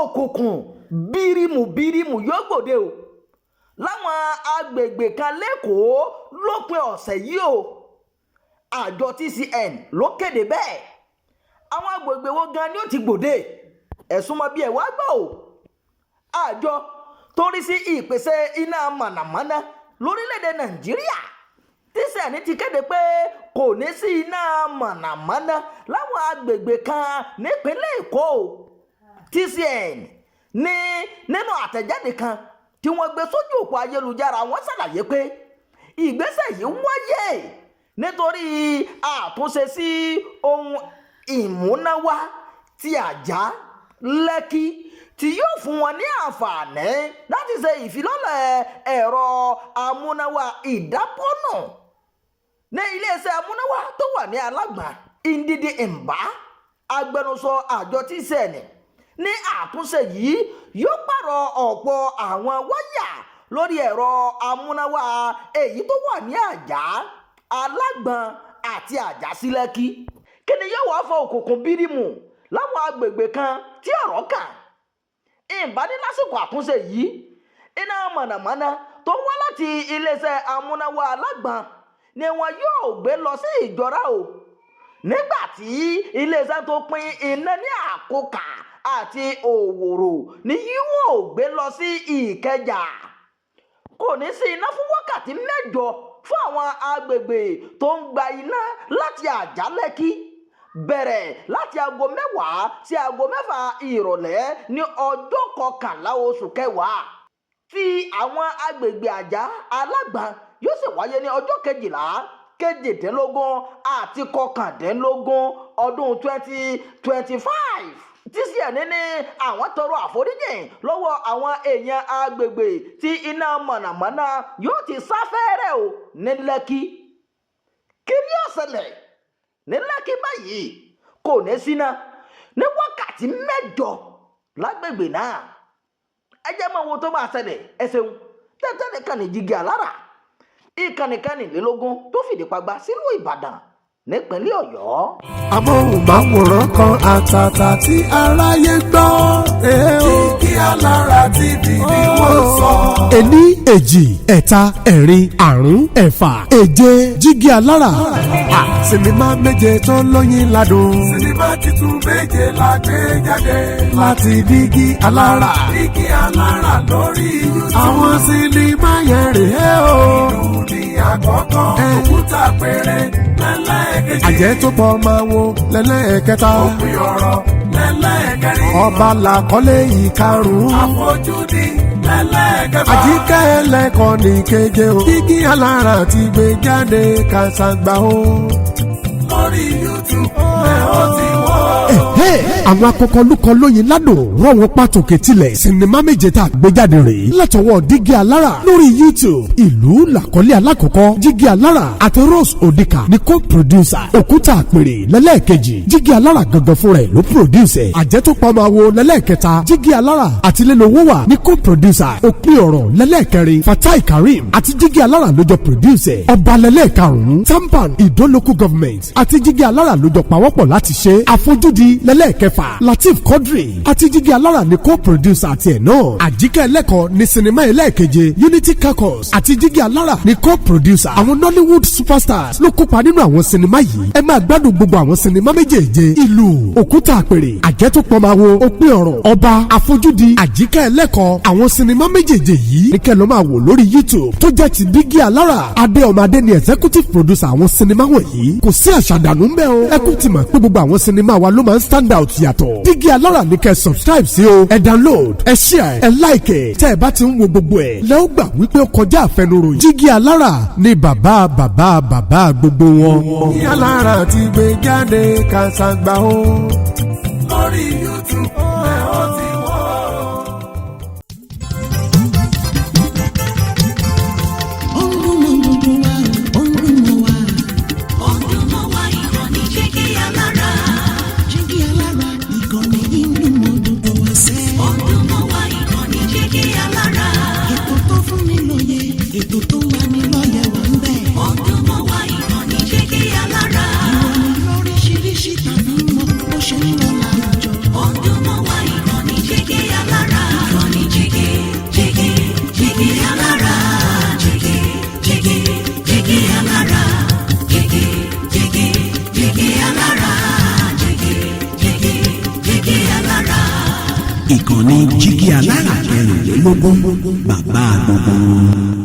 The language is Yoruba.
Òkùnkùn bírímù bírímù yóò gbòde o láwọn agbègbè kan l'Ékòó lópin ọ̀sẹ̀ yìí o. Àjọ TCN ló kéde bẹ́ẹ̀. Àwọn agbègbè wo gan ni ó ti gbòde? Ẹ̀sùn mọ́ bí ẹ̀ wá gbọ́ o. Àjọ tó rí sí ìpèsè iná mànàmáná lórílẹ̀‐èdè Nàìjíríà, TCN, ti kéde pé kò ní sí iná mànàmáná láwọn agbègbè kan nípínlẹ̀ Èkó. TCN ní nínú àtẹ̀jáde kan tí wọ́n gbé sójú òpó ayélujára, wọ́n ṣàlàyé pé ìgbésẹ̀ yìí wáyé nítorí àtúnṣe sí ohun ìmúnáwá tí Àjà Lẹ́kì, tí yóò fún wọn ní àǹfààní láti ṣe ìfilọ́lẹ̀ ẹ̀rọ amúnáwá ìdápọ́nà ní iléeṣẹ́ amúnáwá tó wà ní Alágbà. Ndidi Mbá, agbẹnusọ àjọ TCN, ní àtúnṣe yìí yóò pààrọ̀ ọ̀pọ̀ àwọn wáyà lórí ẹ̀rọ amúnáwá èyí tó wà ní Àjà, Alágbọ̀n àti Àjà sí Lẹ́kì. Kí ni yóò wá fọ òkùnkùn bírímù láwọn agbègbè kan tí ọ̀rọ̀ kàn? Ìbá ní lásìkò àtúnṣe yìí, iná mọ̀nàmọ́ná tó ń wá láti iléeṣẹ́ amúnáwá Alágbọ̀n ni wọn yóò gbé lọ sí Ìjọra o, nígbà tí iléeṣẹ́ tó pín iná ní Àkókà àti Òwòrò ni yóò gbé lọ sí Ìkẹjà. Kò ní sí iná fún wákàtí 8 fún àwọn agbègbè tó ń gba iná láti Àjà Lẹ́kì, bẹ̀rẹ̀ láti aago 10 sí aago 6 ìrọ̀lẹ́ ní ọjọ́ 11 oṣù kẹwàá. Tí àwọn agbègbè Àjà, Alágbọ̀n yóò sì wáyé ní ọjọ́ 12, 18 àti 19 ọdún 2025. TCN ní àwọn tọrọ àforíjìn lọ́wọ́ àwọn èèyàn agbègbè tí iná mọ̀nàmọ́ná yóò ti sáfẹ́rẹ́ o ní Lẹ́kì. Kí ni ó ṣẹlẹ̀ ní Lẹ́kì báyìí? Kò ní síná ní wákàtí 8 lágbègbè náà. Ẹ jẹ́ mọ́ wo tó máa ṣẹlẹ̀. Ẹ ṣeun tẹ́tẹ́ nìkan ní Jígí Alára, ìkànnì kanìlélógún tó fìdí pagbá sílùú Ìbàdàn nípínlẹ̀ Ọ̀yọ́. Amóhùnmáwòrán kan àtàtà tí aráyé gbọ́. Jígí Alára TV ni wọ́n sọ. Ení, èjì, ẹ̀ta, ẹ̀rin, àrún, ẹ̀fà, èje, Jígí Alára. Sinimá méje tó lóyin ládùn. Sinimá titun méje la gbé jáde. Láti Dígí Alára. Dígí Alára lórí YouTube. Àwọn sinimá yẹn rèé o. Ìlú ní àkọ́kọ́. Òkúta péré lẹ́lẹ́kejì. Àjẹ́ tó pọ̀ máa wo lẹ́lẹ́kẹta. Òpin ọ̀rọ̀ lẹ́lẹ́kẹrin. Ọba làkọ́lé ìkarùn-ún. Àfojúdi lẹ́lẹ́kẹfà. Àjíkẹ́ ẹlẹ́kọ̀ọ́ ní keje o. Dígí Alára ti gbé jáde kàṣàgbà o. Lórí YouTube ẹ ó ti wọ́. Àwọn akọkọlùkọ lóyin ládùn rọ̀wọ́n pàtòkè tilẹ̀. Sinimá méje tá a gbé jáde rèé látọwọ́ Dígí Alára lórí YouTube. Ìlú làkọ́lé alákọ̀ọ́kọ́. Jígí Alára àti Rose Odika ní co-producer. Òkúta Àpèrè lẹ́lẹ́ẹ̀kejì. Jígí Alára gangan fúnra ẹ̀ ló produce ẹ̀. Àjẹtòpamọ́ àwo lẹ́lẹ́ẹ̀kẹta. Jígí Alára àti Lélo wà ní co-producer. Òpin ọ̀rọ̀ lẹ́lẹ́ẹ̀kẹrin. Fatai Karim àti Jígí Alára ló jọ produce ẹ̀. Ọba lẹ́lẹ́ẹ̀karùn-ún. Tampan Ìdó Local Government àti Jígí Alára ló jọ pawọ́pọ̀ láti ṣe. Àfojúdi lẹ́lẹ́ẹ̀kẹfà. Lateef Quadri àti Jígí Alára ní co-producer àti ẹ̀ náà. Àjíkẹ́ ẹlẹ́kọ̀ọ́ ní sinimá ẹlẹ́ẹ̀keje. Unity Caucus àti Jígí Alára ní co-producer. Àwọn Nollywood superstars ló kópa nínú àwọn sinimá yìí. Ẹ máa gbádùn gbogbo àwọn sinimá méjèèje: Ìlú, Òkúta Àpèrè, Àjẹtòpọ̀máwo, Òpin ọ̀rọ̀, Ọba, Àfojúdi, Àjíkẹ́ ẹlẹ́kọ̀ọ́. Àwọn sinimá méjèèje yìí ní kẹ́ ló máa wò lórí YouTube tó jẹ́ ti Dígí Alára. Adé Ọmọadé ni executive producer àwọn sinimá wọ̀nyí. Kò sí àṣàdànù ńbẹ́ o. Ẹ kú ti mọ̀ pé gbogbo àwọn sinimá wa ló máa ń stand out yàtọ̀. Dígí Alára ní kẹ́ subscribe sí o. Ẹ download, ẹ share, ẹ like ẹ. Tẹ́ ẹ bá ti ń wo gbogbo ẹ̀ lẹ́, ó gbà wípé ó kọjá àfẹnuròyìn. Jígí Alára ní bàbá bàbá bàbá gbogbo wọn. Dígí Alára ti gbé jáde kàṣàgbà o. Lórí YouTube ẹ ó ti wọ́. Ó ń dún mọ́ gbogbo wa, ó ń dún mọ́ wa. Ó ń dún mọ́ wa, ìkànnì Jígí Alára. Jígí Alára, ìkànnì yìí ń dún mọ́ gbogbo wa sẹ́. Ó ń dún mọ́ wa, ìkànnì Jígí Alára. Ètò tó fún ni lóye, ètò tó ń lani lọ́yẹ̀ wà ń bẹ̀. Ó ń dún mọ́ wa, ìkànnì Jígí Alára. Ìròyìn lóríṣiríṣi tàbí mọ bó ṣe ń lọ láwùjọ. Ó ń dún mọ́ wa, ìkànnì. Ìkànnì Jígí Alára 24, bàbá gbogbo wọn.